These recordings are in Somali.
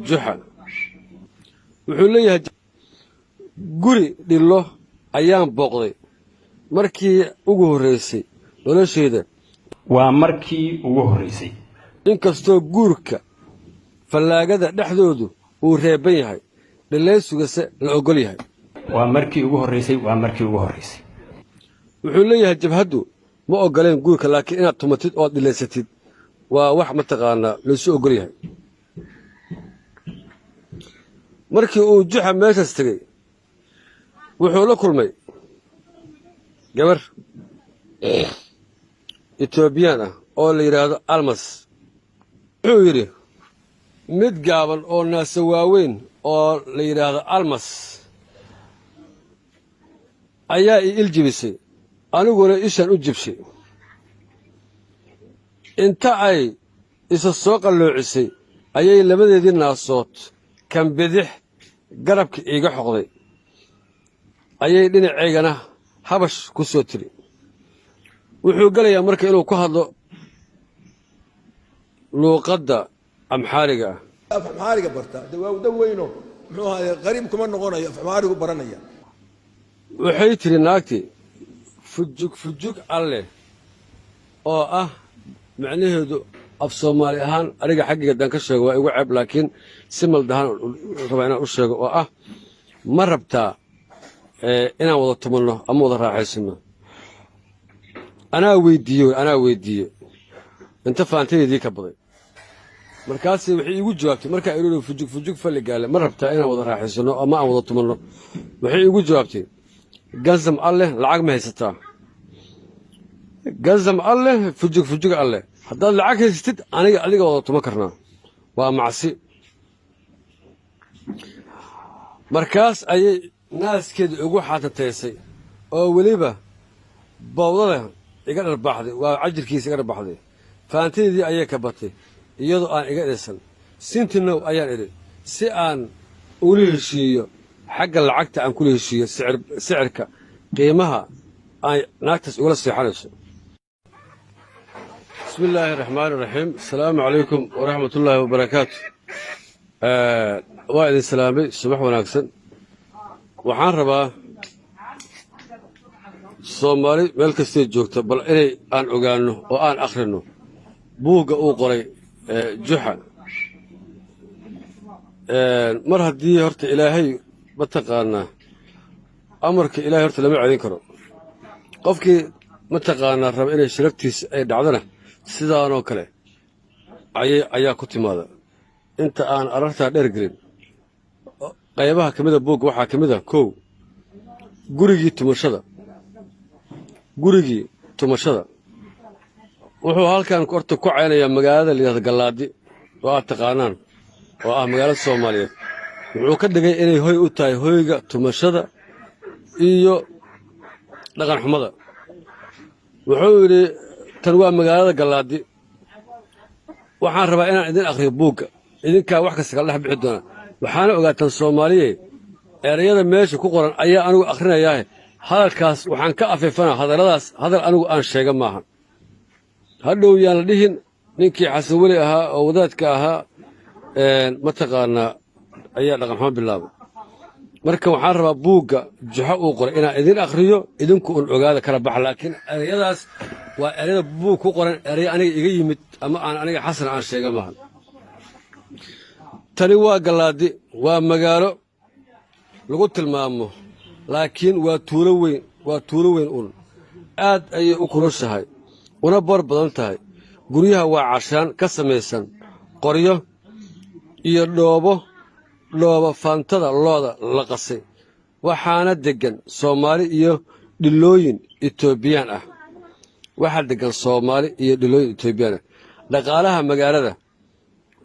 Juxa. Wuxuu leeyahay: guri dhillo ayaan booqday markii ugu horraysay noloshayda. Waa markii ugu horraysay. Inkastoo guurka fallaagada dhexdoodu uu reeban yahay, dhillaysugase la oggol yahay. Waa markii ugu horraysay, waa markii ugu horraysay. Wuxuu leeyahay jabhaddu ma oggoleen guurka, laakiin inaad tumatid ood dhilaysatid waa wax, mataqaanaa, laysu oggol yahay. Markii uu Juxa meeshaas tegey, wuxuu la kulmay gabar Etoobiyaan ah oo la yidhaahdo Almas. Wuxuu yidhi mid gaaban oo naase waaweyn oo la yidhaahdo Almas ayaa i iljibisay, aniguna ishaan u jibshay. Inta ay isa soo qalloocisay ayay labadeedii naasood kan bidix garabka iiga xoqday, ayay dhinacaygana habash ku soo tiri. Wuxuu gelayaa marka inuu ku hadlo luuqadda Amxaariga ah. Afxmaariga barta de waa da weyno, muxuu ahaye, qariib kuma noqonayo, afxmaarigu baranaya. Waxay tidhi naagti: "Fujug fujug alleh," oo ah macnaheedu af Soomaali ahaan, aniga xaggayga haddaan ka sheego waa igu ceeb, laakiin si maldahaan rabaa inaan u sheego, oo ah ma rabtaa inaan wada tumanno ama wada raaxaysanno? Anaa weydiiye, anaa weydiiye inta faantadeedii ka baday. Markaase waxay iigu jawaabtay, markaa idhi "Fujug fujug falligaale, ma rabtaa inaan wada raaxaysanno ama aan wada tumanno?" waxay iigu jawaabtay: "Ganzam alleh, lacag ma haysataa?" Ganzam alleh, fujug fujug alleh, haddaad lacag haysatid aniga adiga wada tuman karnaa, waa macsi. Markaas ayay naaskeeda igu xaatataysay oo weliba bawdada iga dharbaaxday, waa cajirkiisa iga dharbaaxday. Faantadeedii ayay ka batay iyadoo aan iga idhisan. "Sintinow," ayaan idhi, si aan ula heshiiyo xagga lacagta, aan kula heshiiyo sicirka, qiimaha ay naagtaas ugula seexanayso. Bismi illaahi araxmaani iraxiim. Asalaamu calaykum waraxmatullaahi wabarakaatu. Waa idin salaamay, subax wanaagsan. Waxaan rabaa Soomaali meel kastay joogta bal inay aan ogaanno oo aan akhrinno buugga uu qoray Juxa. Mar haddii horta Ilaahay, mataqaanaa, amarka Ilahay horta lama celin karo. Qofkii, mataqaanaa, raba inay sharaftiisa ay dhacdona, sidaanoo kale ayay ayaa ku timaada. Inta aan arartaa dheer gelin, qaybaha ka mida buugga waxaa ka mid a: kow, gurigii tumashada. Gurigii tumashada wuxuu halkan horta ku caynayaa magaalada la yidhahdo Gallaadi oo aad taqaanaan, oo ah magaalada Soomaaliyeed. Wuxuu ka dhigay inay hoy u tahay hoyga tumashada iyo dhaqan xumada. Wuxuu yidhi tan waa magaalada Gallaadi. Waxaan rabaa inaan idin akhriyo buugga, idinkaa wax kasta kala dhex bixi doona. Waxaana ogaataan, Soomaaliye, erayada meesha ku qoran ayaa anigu akhrinayaahe. Hadalkaas waxaan ka afeefanaa, hadalladaas hadal anigu aan sheega maahan. Hadhow yaan la dhihin ninkii Xasan Weli ahaa oo wadaadka ahaa, mataqaanaa, ayaa dhaqanxumo bilaabay. Marka waxaan rabaa buugga Juxo uu qoray inaan idin akhriyo, idinku un ogaada, kala baxa. Laakiin erayadaas waa erayada buug ku qoran, eray aniga iga yimid ama aan aniga Xasan aan sheega maahan. Tani waa Gallaadi, waa magaalo lagu tilmaamo, laakiin waa tuulo weyn, waa tuulo weyn un. Aad ayay u kulushahay una boor badan tahay. Guryaha waa cashaan ka samaysan qoryo iyo dhoobo, dhoobo faantada looda la qasay. Waxaana deggan Soomaali iyo dhilooyin Etoobiyaan ah. Waxaa deggan Soomaali iyo dhilooyin Etoobiyaan ah. Dhaqaalaha magaalada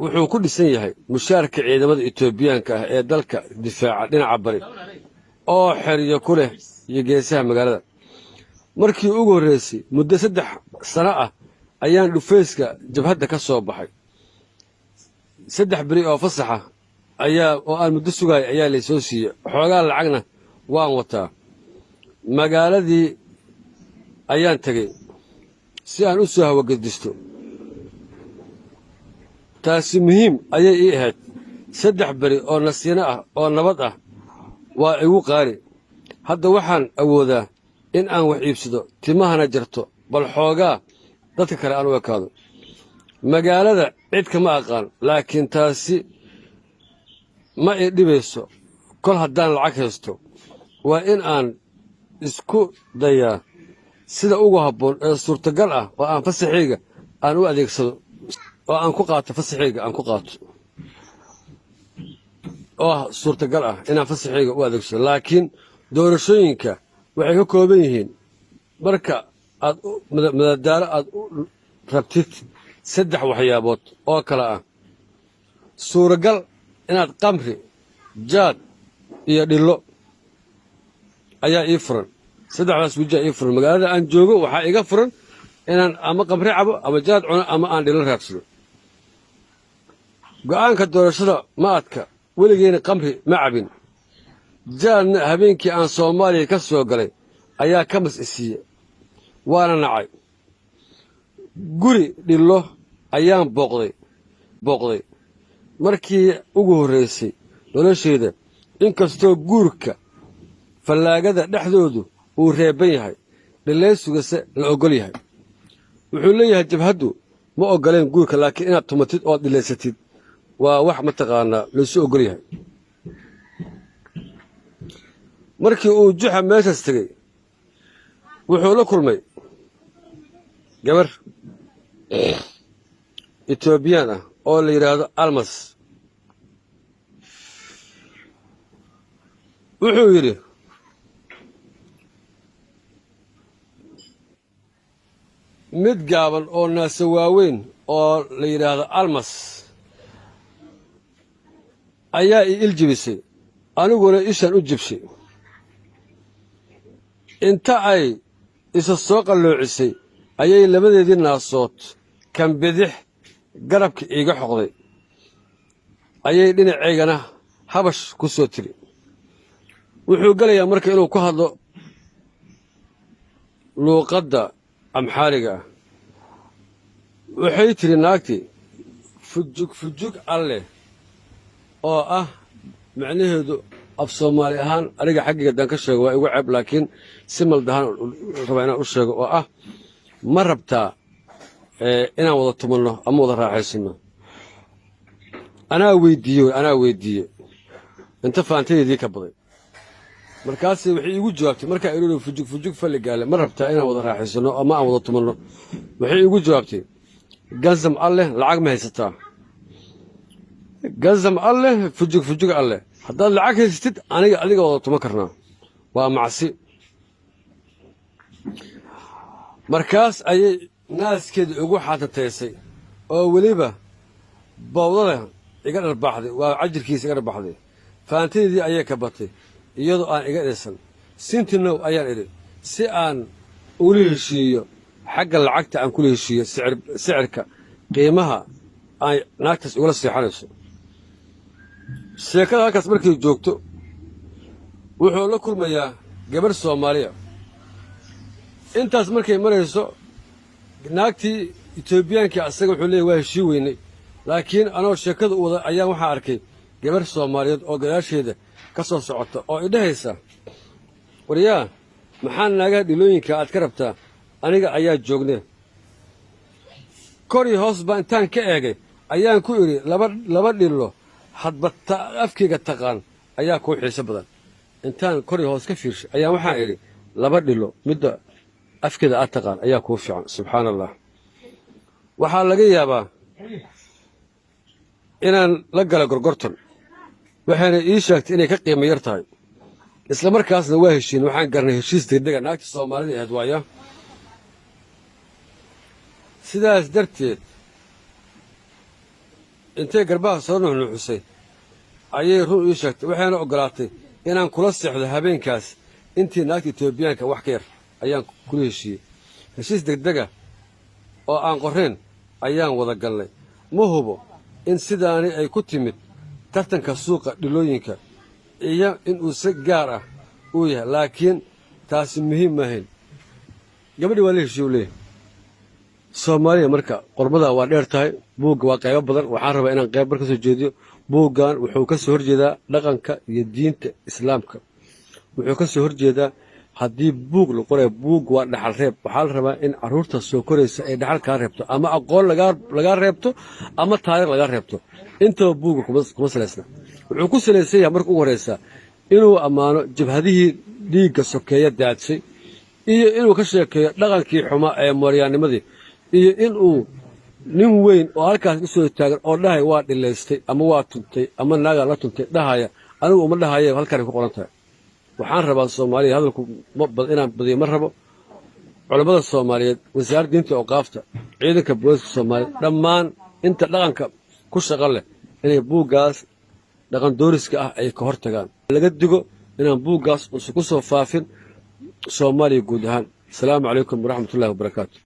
wuxuu ku dhisan yahay mushaarka ciidamada Etoobiyaanka ah ee dalka difaaca dhinaca bari, oo xeryo ku leh iyo geesaha magaalada. Markii ugu horraysay muddo 3 sano ah ayaan dhufayska jabhadda ka soo baxay. 3 beri oo fasaxa ayaa oo aan muddo sugaaya ayaa laysoo siiyey. Xoogaa lacagna waan wataa. Magaaladii ayaan tegey si aan u soo hawagedisto. Taasi muhiim ayay ii ahayd. 3 beri oo nasiino ah oo nabad ah waa igu qaali. Hadda waxaan awoodaa in aan wax iibsado, timahana jarto, bal xoogaa dadka kale aan u ekaado. Magaalada cid kama aqaan, laakiin taasi ma i dhibayso kol haddaan lacag haysto. Waa in aan isku dayaa sida ugu habboon ee suurtagal ah oo aan fasaxayga aan u adeegsado oo aan ku qaato fasaxayga aan ku qaato oo suurtagal ah inaan fasaxayga u adeegsado. Laakiin doorashooyinka waxay ka kooban yihiin marka aad madadaalo aad u rabtid saddex waxyaabood oo kale ah: suuragal inaad qamri, jaad iyo dhillo ayaa ii furan. Saddexdaas wejaa ii furan. Magaalada aan joogo waxaa iga furan inaan ama qamri cabo, ama jaad cuno, ama aan dhillo raadsado. Go'aanka doorashada ma adka. Weligeyna qamri ma cabin, jaadna habeenkii aan Soomaaliya ka soo galay ayaa kamas isiiye, waana nacay. Guri dhillo ayaan booqday markii ugu horraysay noloshayda, inkastoo guurka fallaagada dhexdoodu uu reeban yahay, dhillaysugase la oggol yahay. Wuxuu leeyahay jabhaddu ma oggoleen guurka, laakiin inaad tumatid ood dhilaysatid waa wax mataqaanaa laysu oggol yahay. Markii uu Juxa meeshaas tegey, wuxuu la kulmay gabar Etoobiyaan ah oo la yidhaahdo Almas. Wuxuu yidhi mid gaaban oo naase waaweyn oo la yidhaahdo Almas ayaa i iljibisay, aniguna ishaan u jibshay. Inta ay isa soo qalloocisay ayay labadeedii naasood kan bidix garabka iiga xoqday, ayay dhinacaygana habash ku soo tiri. Wuxuu gelayaa marka inuu ku hadlo luuqadda Amxaariga ah. Waxay tidhi naagtii fujug fujug alleh, oo ah macnaheedu af Soomaali ahaan aniga xaggayga haddaan ka sheego waa igu ceeb, laakiin si maldahaan rabaa inaan u sheego, oo ah ma rabtaa inaan wada tumanno ama wada raaxaysanno? Anaa weydiiye, anaa weydiiye inta faantadeedii ka baday. Markaase waxay iigu jawaabtay, markaa idhi fujug fujug falligaale, ma rabtaa inaan wada raaxaysanno ama aan wada tumanno? Waxay iigu jawaabtay ganzam alleh, lacag ma haysataa? Ganzam alleh, fujug fujug alleh, haddaad lacag haysatid aniga adiga wada tuman karnaa, waa macsi. Markaas ayay naaskeeda ugu xatataysay oo weliba bawdada iga dharbaaxday, waa cajirkiisa iga dharbaaxday. Faantadeedii ayay ka batay iyadoo aan iga dhisan. Sintinow ayaan idhi si aan ula heshiiyo xagga lacagta, aan kula heshiiyo sicirka qiimaha ay naagtaas ugula seexanayso. Sheekada halkaas markay joogto, wuxuu la kulmayaa gabarh Soomaaliya. Intaas markay marayso, naagtii Etoobiyaankii asaga wuxuu leeyay waa heshii weynay, laakiin anoo sheekada u wada ayaan waxaa arkay gabarh Soomaaliyeed oo gadaasheeda ka soo socota oo idhahaysa: "Waryaa, maxaa naagaha dhilooyinka aad ka rabtaa? Aniga ayaa joogne." Kor iyo hoos baa intaan ka eegay ayaan ku idhi: Laba dhillo hadba afkayga taqaan ayaa kuu xiiso badan." Intaan kor iyo hoos ka fiirshay ayaan waxaan idhi: "Laba dhilo midda afkeeda aad taqaan ayaa kuu fiican." Subxaana Allah, waxaa laga yaabaa inaan la gala gorgorton, waxayna ii sheegtay inay ka qiimo yar tahay. Isla markaasna waa heshiin, waxaan garnay heshiis degdega. Naagta Soomaalida ahayd waaya. Sidaas darteed intay garbaha soo nuxnuuxisay ayay run ii sheegtay, waxayna oggolaatay inaan kula seexdo habeenkaas intii naagta Etoobiyaanka wax ka yar. Ayaan kula heshiiyey. Heshiis degdega oo aan qorrayn ayaan wada galnay. Ma hubo in sidaani ay ku timid tartanka suuqa dhilooyinka iyo inuu si gaar ah uu yahay, laakiin taasi muhiim maahayn. Gabadhii waa la heshiiye u leeyahay Soomaaliya. Marka qormadaa waa dheer tahay, buugga waa qaybo badan. Waxaan rabaa inaan qayb bar ka soo jeediyo. Buuggan wuxuu ka soo horjeedaa dhaqanka iyo diinta Islaamka. Wuxuu ka soo horjeedaa, haddii buug la qorayo, buug waa dhaxal reeb. Waxaa la rabaa in carruurta soo koraysa ay dhaxal kaa reebto, ama aqoon lagaa reebto, ama taariikh lagaa reebto. Intaba buugga kuma salaysna. Wuxuu ku salaysan yahay, marka ugu horreysa, inuu ammaano jabhadihii dhiigga sokeeya daadsay, iyo inuu ka sheekeeyo dhaqankii xumaa ee mooryaannimadii, iyo inuu nin weyn oo halkaas u soo taagan oo dhahay waa dhilaystay ama waa tuntay ama naagaa la tuntay dhahaya. Anigu uma dhahaye, halkanay ku qoran tahay. Waxaan rabaa Soomaaliya, hadalku inaan badiyo ma rabo, culammada Soomaaliyeed, wasaaradda diinta, awqaafta, ciidanka booliska Soomaaliyeed, dhammaan inta dhaqanka ku shaqo leh, inay buuggaas dhaqan dooriska ah ay ka hor tagaan, laga digo inaan buuggaas uusan ku soo faafin Soomaaliya guud ahaan. Asalaamu calaykum waraxmatullahi wabarakaatu.